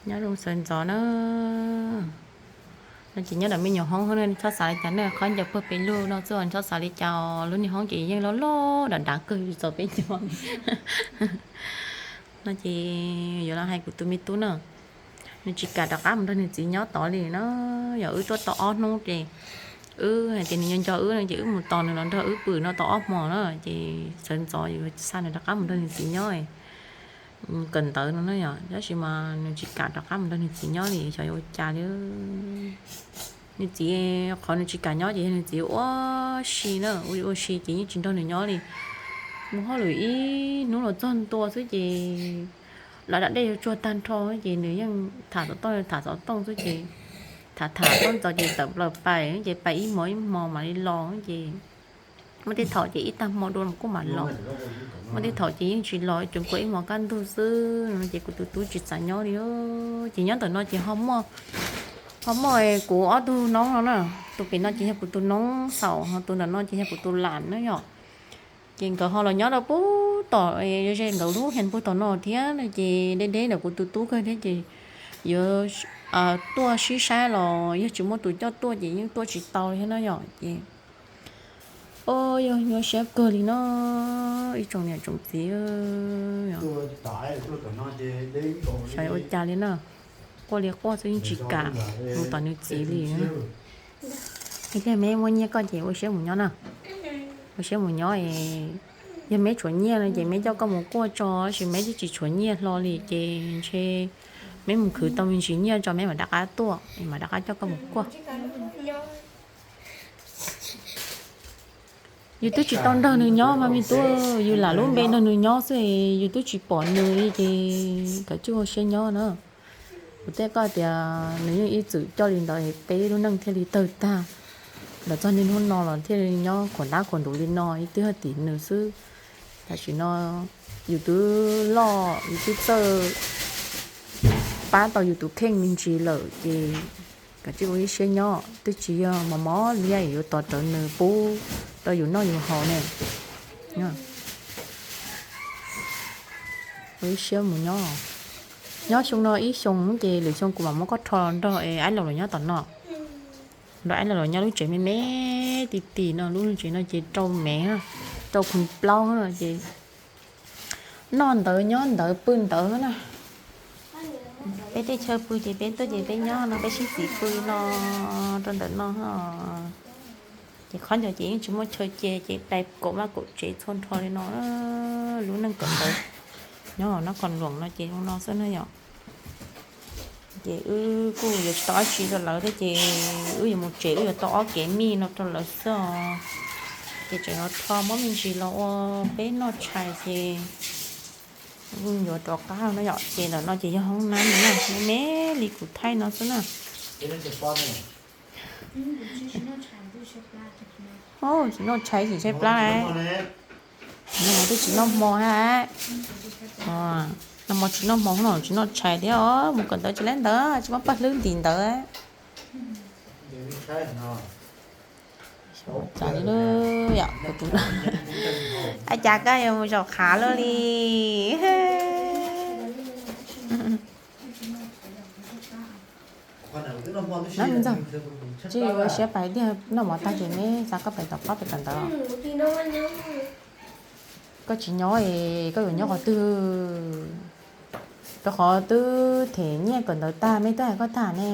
Nyob zoo sawv ntxov na. No ces nyob ntawm me nyuam hoob no txhob xav li cas na, qhov ncauj puag pem lug no xwb, txhob xav li cas. Lub niag hoob ces yeej loj loj dav dav kawg txog peb caug. No ces yuav los hais kuv tus me tub na, nws tsis kam rov qab mus nrog nws txiv nyob tod li na. Yog wb tuaj tau ob hnub ces wb hais tias nws nco nco wb no ces wb mus tos nws los nrog wb pw no tau ob hmos na, ces sawv ntxov yuav xa nws rov qab mus nrog nws txiv nyob kawm ntawv no na yom. Tab sis mas nws tsis kam rov qab mus nrog nws txiv nyob li, xyov yuav ua cas li. Nws txiv, qhov nws tsis kam nyob ces yog nws txiv ua si na, ua ua si ces yeej tsis nrog nws nyob li. Mus hauj lwm ib hnub los txog ntua xwb ces lawv da dej yuav tsuag tag nrho ces nws yeej tham xov tooj tham xov tooj xwb ces tham tham xov tooj ces tawm plaws pais ces pais ib hmos ib hmos mam li los ces muaj tej thaum ces ib tag hmo dua los kuj mam los, muaj tej thaum ces yeej tsis los, tseem kua ib hmos kaj ntug xwb no ces kuv tus tub tsis xav nyob li. Ces nyob ntawm no ces ho muaj, ho muaj kuv ob tug noob no na, tus pem no ces yog kuv tus noob xaum, ho tus ntawm no ces yog kuv tus lam na yom. Ces nkawd ho los nyob rau puag tom, ze nkawd lub hees puag tom no thiab no ces deb deb ntawm kuv tus tub kawg thiab ces yuav tuaj sib saib los yog tsis muaj tus coj tuaj ces yeej tuaj tsis tau li thiab no yom. Ces o, yog nyuaj siab kawg li no ib tsoom niam tsoom txiv, xyov ua cas li na. Quaj li quaj xwb yeej tsis kam mus tom nws txiv li. Thiaj meb muaj nyiaj koj ces ua siab mus nyob na, ua siab mus nyob. Yog meb tshuav nyiaj no ces meb coj koj mus kuaj tso, tab sis meb twb tsis tshuav nyiaj hlo li ces ntshe meb mus khwv tau me ntsis nyiaj tso meb mam rov qab tuaj, mam rov qab coj koj mus kuaj. Yus twb tsis tau nrog nws nyob mas me tub, yus lam lub npe nrog nws nyob xwb, yus twb tsis pom nws li ces kav tsij ua siab nyob na. Kuv teb koj tias nws yeej ib txwm coj li ntawd peb lub neej thiaj li tawg tag. Los txog niaj hnub no los thiaj li nyob khuam dab khuam ntuv li no ib twb haj tim nws xwb. Tam sim no yus twb loj yus twb txawj pab tau yus tus kheej me ntsis lawm ces kav tsij ua ib siab nyob, twb tsis yog mos mos liab yuav tos rawv nws pub rau yus noj yus haus ne. Ua ib siab mus nyob, nyob xyoo no ib xyoos ces lwm xyoo kuv mam muab koj rho nrog aib laus los nyob tom no. Nrog aib laus los nyob lub tsev me me ti ti no, lub tsev no ces rau mev, rau khwv plaub no ces noj ntawd nyob ntawd pw ntawd na. Peb tej chaw pw ces peb tuaj ces peb nyob no, peb sib txiv pw no rau ntawm no. Ces qhov ncauj ces yeej tsis muaj chaw ces, ces plais kaum vaj kaum tsev txhua nrho li no. Lub neej kawm ntawv nyob noj kos luam no ces zoo no xwb na yom. Ces wb kuj yuav tsis tau dab tsi rau lawv thiab ces wb yuav mus tsev wb yuav tau ob kev mij no rau lawv xwb os. Ces tseem yuav rho muab me ntsis los ua peb noj tshais ces yuav rov qab no yom. Ces ntawm no ces yog hoob nab no na, me me li kuv thaij no xwb na. Tsis noj tshais tsis tshaib plab. Nag hmo twb tsis noj hmo hab. Nag hmo tsis noj hmo no tsis noj tshais thiab os, mus kawm ntawv tsis laib ntawd tsis muaj paj hlwb ntim ntawd. Ua cas koj yuav mus zaum qhav luaj li? Nab me ntxawg, tsis ua siab pais tiag, noj mov tag ces neb xa koj pais tom qab pais kawm ntawv. Koj tsis nyob es koj yuav nyob qhov twg? Rau qhov twb them nyiaj kawm ntawv tag, meb twb hais koj tag ne,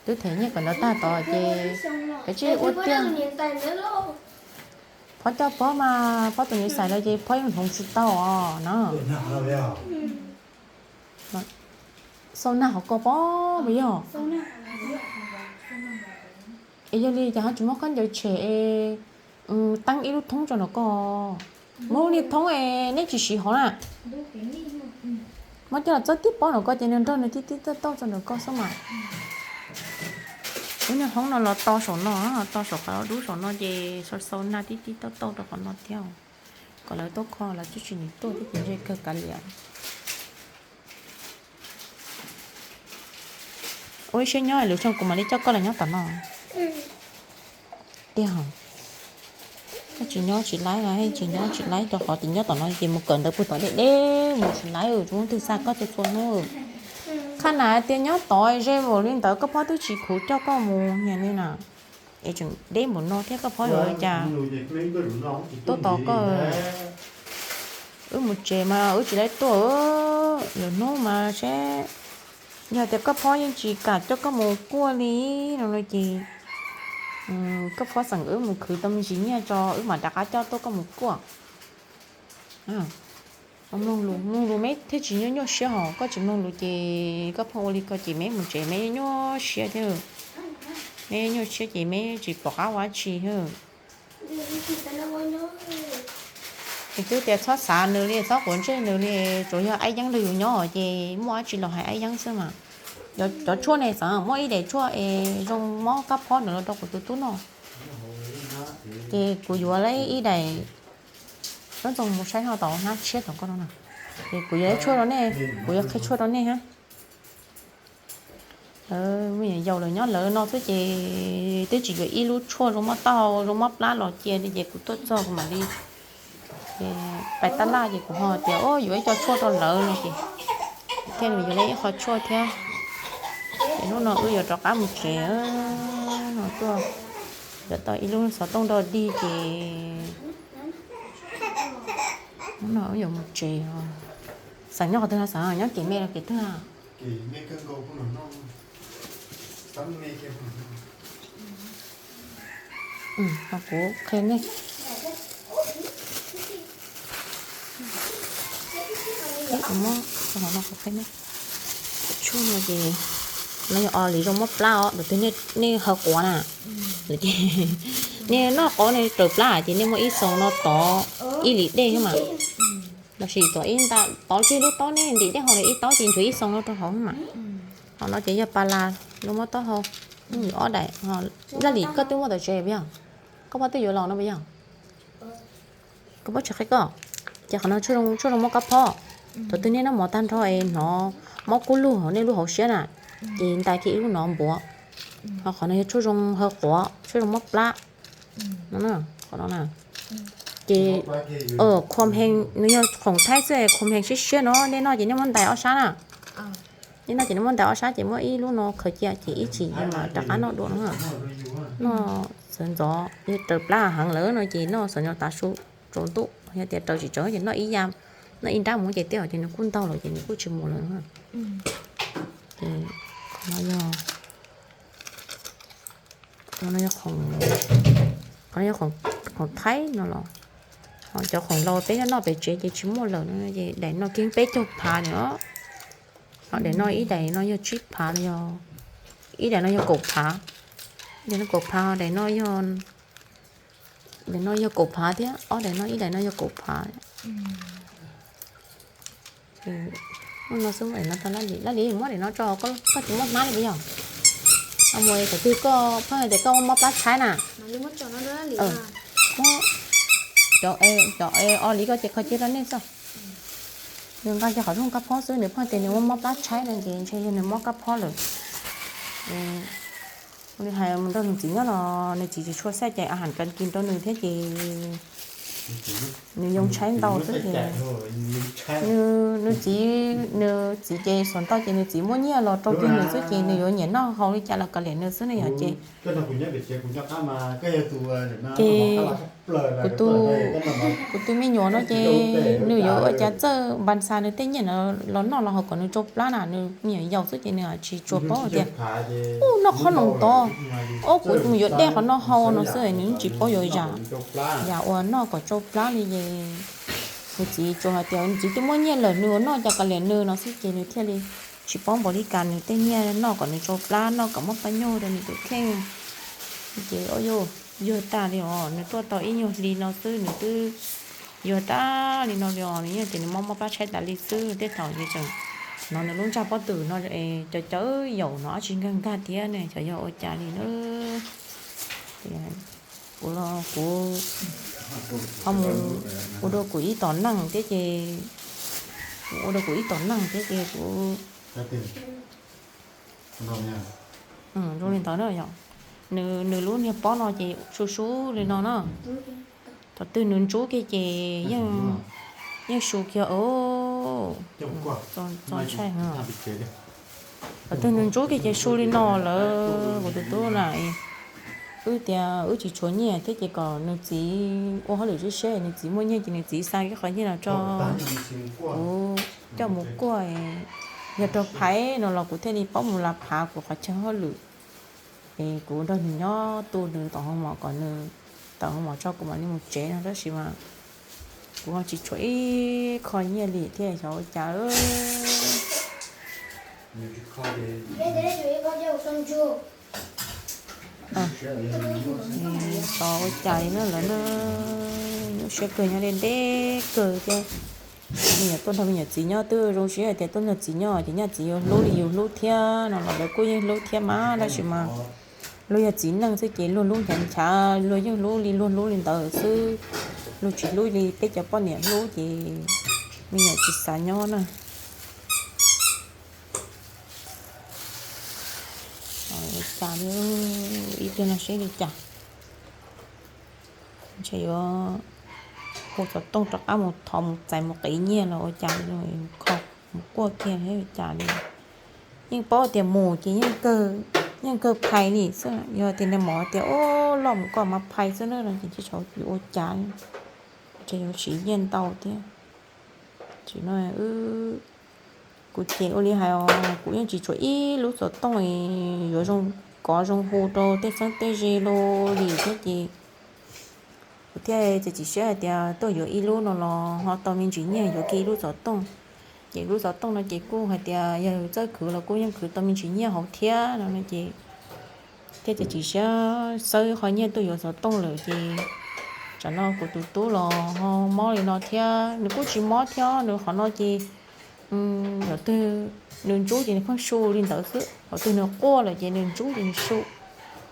twb them nyiaj kawm ntawv tag tod ces kav tsij ua tiag. Phob coj Pob mas Pob tus niam xais lawm ces Pob yeej hloov tsis tau os na. Xau nag hauv ko Pob puas yog? Es yog li cas ho tsis muab khaub ncaws tshem es teeb ib lub thoob tso nram ko? Muab lub niag thoob es neb tsis siv hov na. Muab coj los txawb tib pob nram ko ces nws nrog nws tib tib tauj tauj tso nram ko xwb mas. Lub niag hoob no los to saum no, to saum qhov dub saum no ces xau xau nag tib tib tauj tauj rau qhov no thiab. Kom lawv tuaj kho lawv twb tsis nim tuaj thiab ces ntshe kawg kav liam. Ua ib siab nyob lwm xyoo kuv mam li coj koj los nyob tom no. Tiag, koj tsis nyob tsis laib, tsis nyob tsis laib rau qhov tias nyob tom no ces mus kawm ntawv puag tom deb deb mus tsis laib, tsis muaj leej twg xa koj txhua txhua hnub. Qhab na tias nyob tod ze npaum li ntawd koj phob twb tsis khuv coj koj mus niag li na. Es tseem deb npaum no thiab koj phob yuav ua cas tuaj tos koj? Wb mus tsev mas wb tsis tau tuaj, lwm hnub mas seb. Yog tias koj phob yeej tsis kam coj koj mus kuaj li no no ces koj phob xeem wb mus khwv tau me ntsis nyiaj tso wb mam rov qab coj tuaj koj mus kuaj. Mloog lus, mloog lus me thiaj tsis nyuaj nyuaj siab hos koj tsis mloog lus ces koj phob ua li ko ces me mus tsev me nyuaj siab thiab. Me nyuaj siab ces me tsis pom qab ua dab tsi thiab. Es twb tias txhob xav nws li, txhob quav ntsej nws li, tsuas yog Aib Yeeb nrog yus nyob ces muaj dab tsi los hais Aib Yeeb xwb mas. Cov tshuaj ne xav muaj ib daim tshuaj es zoo mob kab phob ntawd los rau kuv tus tub noj. Ces kuv yuav lawm ib daim, Tub Ntxoo mus saib ho tau hnab tshiab tom koj no na. Es kuv yuav ib tshuaj rau nej, kuv yuav qhia tshuaj rau nej hab. Me nyuam yaus lawv nyob lawv no xwb ces twb tsis yuav ib lub tshuaj zoo mob taub hau zoo mob plab los cia li ces kuv tuaj txog kuv mam li pais tab laj ces kuv ho tias yuav ib co tshuaj rau lawv no ces thiaj li yuav lawm ib qho tshuaj thiab. Ces hnub no wb yuav rov qab mus tsev no tuaj, yuav tau ib lub xov tooj dog dig ces hnub no wb yuav mus tsev. Xeem nyob qhov twg no, xeem nyob kev me los kev twg? Kuv qhia nej, kuv muab, kuv qhia nej, tshuaj no ces no yog o li zoo mob plab os, tus twg nej haw quav na, nej noj quav nej raws plab ces nej muab ib xoo no tov ib lim dej mas, lossis tov ib nta, tov kiag lub taub nej ntim dej haus li ib taub ces nchuav ib xoo no rau hauv mas. Qhov no ces yog pas las lub mob taub hau, ob daim. Laj lim koj twb muaj tom tsev puas yog? Koj phob twb yuav los no puas yog? Koj phob tsis qhia koj. Ces qhov no tshuaj zoo mob kab phob. Thaum twg nej noj mov tag nrho es hnov mob kub lug hauv nej lub hauv siab na, ces ntais kiag ib lub no npuav. Ho qhov no yog tshuaj zoo haw quav, tshuaj zoo mob plab. Qhov no na, ces khom hees, nws yog khoom thaib xwb, khom hees siab siab no, nej noj ces nej muab ntais ob sab na. Nej noj ces nej muab ntais ob sab ces muab ib lub no khaws cia ces ib chim yus mam rov qab noj dua no. Noj sawv ntxov yog raws plab heev lawm no ces noj sawv ntxov tav su tsaus ntuj, yog tias raws tsis tsaus ces noj ib ya, noj ib nrab mus ces tej zaum ces nws kuj ntaug lawm ces nws kuj tsis mus lawm. Ces qhov no yog, qhov no yog, qhov no yog khoom thaib no los, ho cov khoom laus peb noj pem tsev ces tsis muaj lawm no ces daim no kiag peb caug phav lawm os. Ho daim no ib daim no yog tsib phav no yog, ib daim no yog kaum phav, daim no kaum phav ho daim no yog, daim no yog kaum phav thiab, ob daim no ib daim no yog kaum phav. Hnub no xwb muab daim no rau Laj Lis, Laj Lis muab daim no tso, koj tsis muab hnab li puas yog? Mus thaum twg koj pheej tias koj mob plab tshaib na. Cov, cov o li koj ces kho cia rau nej xwb. Nws nqa kiag qhov rooj kab phob xwb, nws pheej tias nws muaj mob plab tshaib no ces ntshe yog nws mob kab phob lawm. Ua li hais mus nrog nws txiv nyob los nws txiv tsis tshua xaj ces a ham kas kis rau nws thiab ces nws yoo tshaib ntau xwb ces nws, nws txiv, nws txiv ces xuas ntau ces nws txiv muab nyiaj los rau kiag nws xwb ces nws yuav nyiam noj haus li cas los kav liam nws xwb ne yog ces ces kuv tus, kuv tus me nyuam no ces nws yuav ua cas txawj npas xav nws tej nyiaj no los noj los haus kom nws tsau plab na, nws me nyuam yaus xwb ces nws tsis tshua paub tias ub noj qhob noom tod, ub kuv mus yuav dej qhov no haus no xwb nws tsis paub yuav zam, zam uas noj kom tsau plab li ces nws txiv tsuas hais tias nws txiv twb muab nyiaj lawm nws ua noj cas kav liam nws no xwb ces nws thiaj li tsis paub npaum li cas nws tej nyiaj noj kom nws tsau plab noj kom muaj paj nyuj rau nws tus kheej. Ces o yog, yog tag li os, nws tuaj tau ib nyuag hli no xwb nws twb yog tag li no li os, nws yeej tias nws mob mob plab tshaib tas li xwb, tej thaum ces tseem hnov nws lub ntsag pob tw no cov cawv yaum no dab tsi nkag nkag thiab ne, xyov yog ua cas li na. Kuv los kuv ho mus ua dua kuv ib tom neej thiab ces, kuv ua dua kuv ib tom neej thiab ces kuv zoo li ntawd na yom. Nws, nws lub niag pob no ces su su li no na. Thaum twg nws ntsub kiag ces yeej, yeej su kiag os. Txaus ntshai heev. Qhov twg nws ntsuab kiag ces su li no lawm kuv tus tub na. Wb tias wb tsis tshuav nyiaj thiab ces kom nws txiv ua hauj lwm siab siab, nws txiv muaj nyiaj ces nws txiv xa kiag qhov nyiaj no rau kuv coj mus kuaj. Yog raug phais no los kuv thiaj li paub mus las phav kuv qhov chaw hauj lwm. Es kuv nrog nws nyob tu nws tom hoo mom kom nws tawm hoo mom tso kuv mam li mus tsev no tab sis mas kuv ho tsis tshuav ib qho nyiaj li thiab xyov ua cas. Xyov ua cas li na lawm na, nyuaj siab kawg nyob deb deb kawg thiab. Me nyuam tuaj nrog me nyuam txiv nyob twb zoo siab hais tias tuaj nrog txiv nyob ces nyaj txiv yuav hlub li yus hlub thiab no los lawv kuj yeej hlub thiab mas tab sis mas luag yog txiv neej xwb ces luag hlub nchav nchav, luag yeej hlub li luag hlub li ntawd xwb, luag tsis hlub li peb cov poj niam hlub ces me nyuam tsis xav nyob na. Ua cas li, ib pliag no seb li cas. Ntshe yuav hu xov tooj rov qab mus thov mus txais mus qiv nyiaj los ua cas, mus kho mus kuaj kiag ua cas li. Yeej paub tias mus ces yeej kawg phais li xwb, yog tias nws mov tias ub loj mus koj mas phais xwb na no ces tsis tshua ua cas, ntshe yuav siv nyiaj ntau thiab. Tsis no, kuv ces ua li hais os, kuv yeej tsis tshuav ib lub xov tooj yuav zoo kov zoo hu rau tej txheeb tej ze li thiab ces kuv thiaj txiav txim siab hais tias tuaj yuav ib lub no los ho tau me ntsis nyiaj yuav kiag ib lub xov tooj. Ces lub xov tooj no ces kuj hais tias yog txawj khwv los kuj yeej khwv tau me ntsis nyiaj hauv thiab no ces thiaj txiav txim siab xawb qhov nyiaj tuaj yuav xov tooj lawm ces tsam no kuv tus tub los ho mob li no thiab nws kuj tsis mob thiab, nws qhov no ces yog twg nws ntsub ces nws pheej su li ntawd xwb, qhov twg nws quaj lawm ces nws ntsub ces nws su.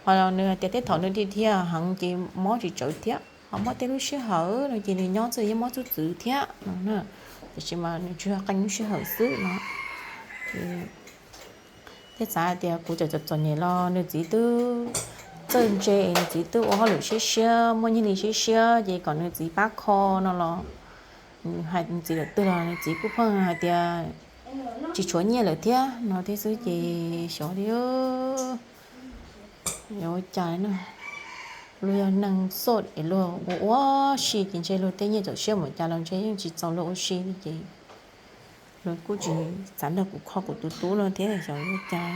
Ho nws hais tias tej thaum nws dhia dhia heev ces mob tsis tsawv thiab, ho mob tej lub sij hawm no ces nws nyob txawj yeej mob txuj txwv thiab no, tiam sis mas nws tsuas yog qee lub sij hawm xwb no. Thiab xav hais tias kuv txawm txom txom nyem los nws txiv twb txawj ntse, nws txiv twb ua hauj lwm siab siab muaj nyiaj li siab siab ces kom nws txiv pab kho no los hais nws txiv lawm twg los nws txiv kuj pheej hais tias tsis tshuav nyiaj lawm thiab no thiab xwb ces xyov li. Ua cas na, luag yog neeg xoj es luag ua ua si ces ntshe luag tej nyiaj txaus siab mus cas los ntshe yeej tsis txaus luag ua si li ces luag kuj tsis xav nrog kuv kho kuv tus tub no thiab xyov ua cas.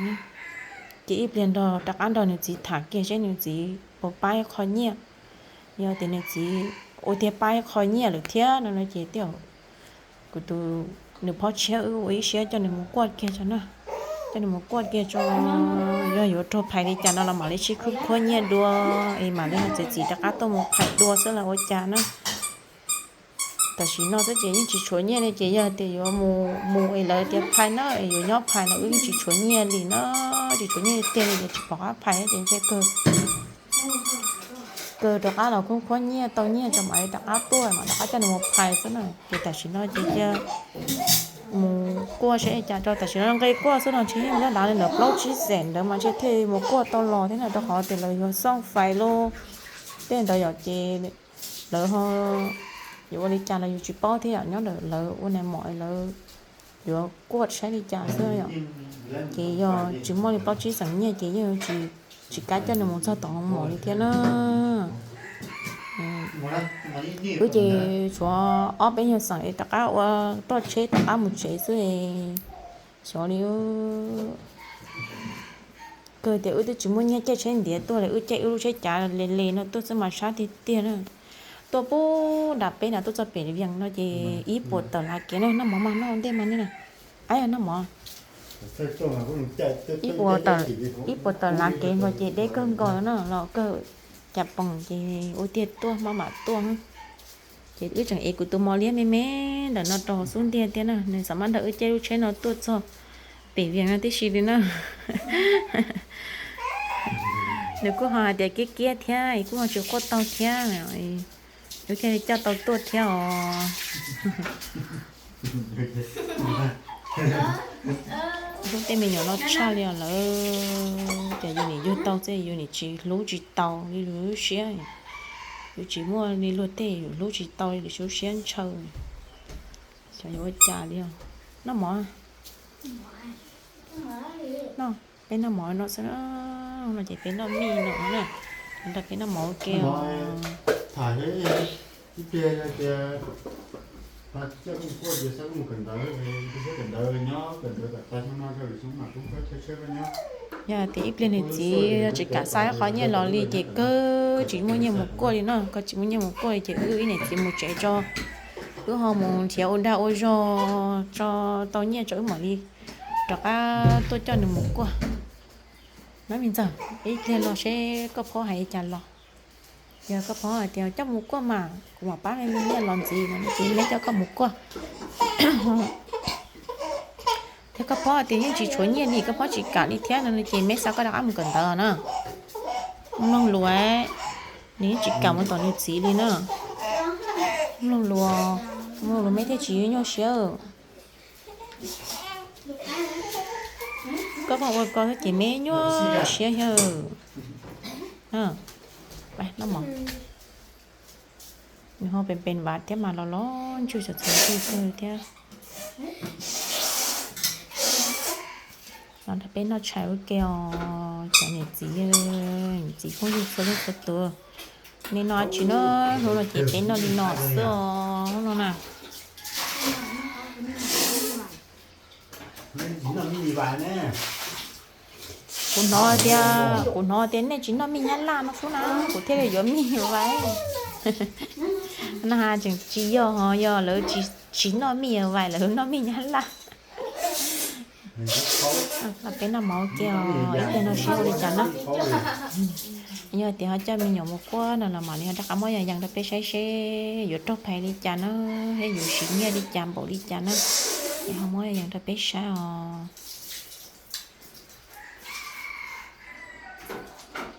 Ces ib pliag nrog rov qab nrog nws txiv tham kiag seb nws txiv puas pab ib qho nyiaj. Yog tias nws txiv ua tiag pab ib qho nyiaj lawm thiab no no ces tej zaum kuv tus nws phob tshiab wb ua ib siab coj nws mus kuaj kiag tso na. Coj nws mus kuaj kiag tso, yog yuav raug phais li cas no los mam li sib khub khuab nyiaj dua es mam li txiav txim rov qab tuaj mus phais dua xwb los ua cas na. Tam sim no xwb ces yeej tsis tshuav nyiaj li ces yog tias yuav mus mus es lawv tias phais na es yuav nyob phais los wb yeej tsis tshuav nyiaj li na, tsis tshuav nyiaj tiag li ces tsis pom qab phais ces ntshe kawg kawg rov qab los khub khuab nyiaj tau nyiaj tso mam li rov qab tuaj mam rov qab coj nws mus phais xwb na. Ces tam sim no ces cia mus kuaj seb cas rau, tam sim no nqe kuaj xwb no ntshe yeej nyob dav li ntawm plaub tsib xees ntawd mas ntshe thiaj mus kuaj tau los thiab na, rau qhov tias lawv yuav xoj fais loj tej ntawd yom ces lawv ho yuav ua li cas los yus tsis paub thiab yom, nyob ntawm lawv ua nais mom lawv yuav kuaj saib li cas xwb yom. Ces yog tsis muaj li plaub tsib xees nyiaj ces yeej tsis kam coj nws mus txog tom hoo mom li thiab na. Wb ces tshuav ob peb nyuag xeem es rov qab ua toj tsheb rov qab mus tsev xwb. Xyov li kawg tias wb twb tsis muaj nyiaj caij tsheb ntiav tuaj li, wb caij wb lub tsheb cav le le no tuaj xwb mas sab tiag tiag na. Tuaj pub nram peb na tuaj txog pem Vias no ces ib puas tawm lav kev na, noj mov mas noj ua ntej mas ne na. Ab, yog noj mov. Ib puas tawm lav kev nkaus ces deb kawg nkaus na los kawg cas poom ces ua tiag tuaj maj mam tuaj. Ces wb tseem ev kuv tus mos liab me me ntawm no rau hauv xub ntiag thiab na, nws xam maj nrog wb caij lub tsheb no tuaj txog pem Vias no tib si li na. Nws kuj ho hais tias kiab kiab thiab es kuj ho tsis quaj taug thiab, wb thiaj li coj tau tuaj thiab os. Hlub tej me nyuam no tshaj li os lawm, ces yus nim yug tau xwb yus nim tsis hlub tsis tau li lub siab, yus tsis muaj li luag tej yus hlub tsis tau li lub siab ntshaw. Xyov yuav ua cas li os. Noj mov. No, peb noj mov no xwb no, no ces peb noj mij no na, nrog peb noj mov ua ke os. Yog tias ib pliag nws txiv tsis kam xa qhov nyiaj los li ces kawg tsis muaj nyiaj mus kuaj li no, kawg tsis muaj nyiaj mus kuaj li ces wb ib niam txiv mus tsev tso, wb ho mus nrhiav ua dag ua zog tso tau nyiaj tso wb mam li rov qab tuaj coj nws mus kuaj. Nab me ntxawg, ib pliag no seb koj phob hais li cas los. Yog koj phob hais tias coj mus kuaj mas kuv mam pab me me nyiaj los ntxiv no ces meb coj koj mus kuaj. Thiab koj phob tias yeej tsis tshuav nyiaj li, koj phob tsis kam li thiab no ces meb xa koj rov qab mus kawm ntawv na. Mloog lus, nws yeej tsis kam mus tom nws txiv li na. Mloog lus, mloog lus meb thiaj tsis nyuaj siab. Koj phob ua ko ces meb nyuaj siab thiab. Nws ho pes pes vav thiab mas los los ntswg txom txom ntxwg kawg thiab. Los nrog peb noj tshais ua ke os cov niam txiv, niam txiv phooj ywg txhua leej txhua tus. Nej noj tsis noj hnub no ces peb noj li no xwb os hnub no na. Kuv hnov tias, kuv hnov tias nej tsis noj mij nyab laj no xwb na, kuv thiaj li yuav mij vais. Na tseem tsis yog ho, yog lawv tsis noj mij vais, lawv noj mij nyab laj. Los peb noj mov ua ke os, ib pliag no seb ua li cas na. Yog tias ho coj me nyuam mus kuaj no los mam li ho rov qab muab yos yees rau peb saib seb yuav raug phais li cas na, thiab yuav siv nyiaj li cas npaum li cas na. Es ho muab yos yees rau peb saib os.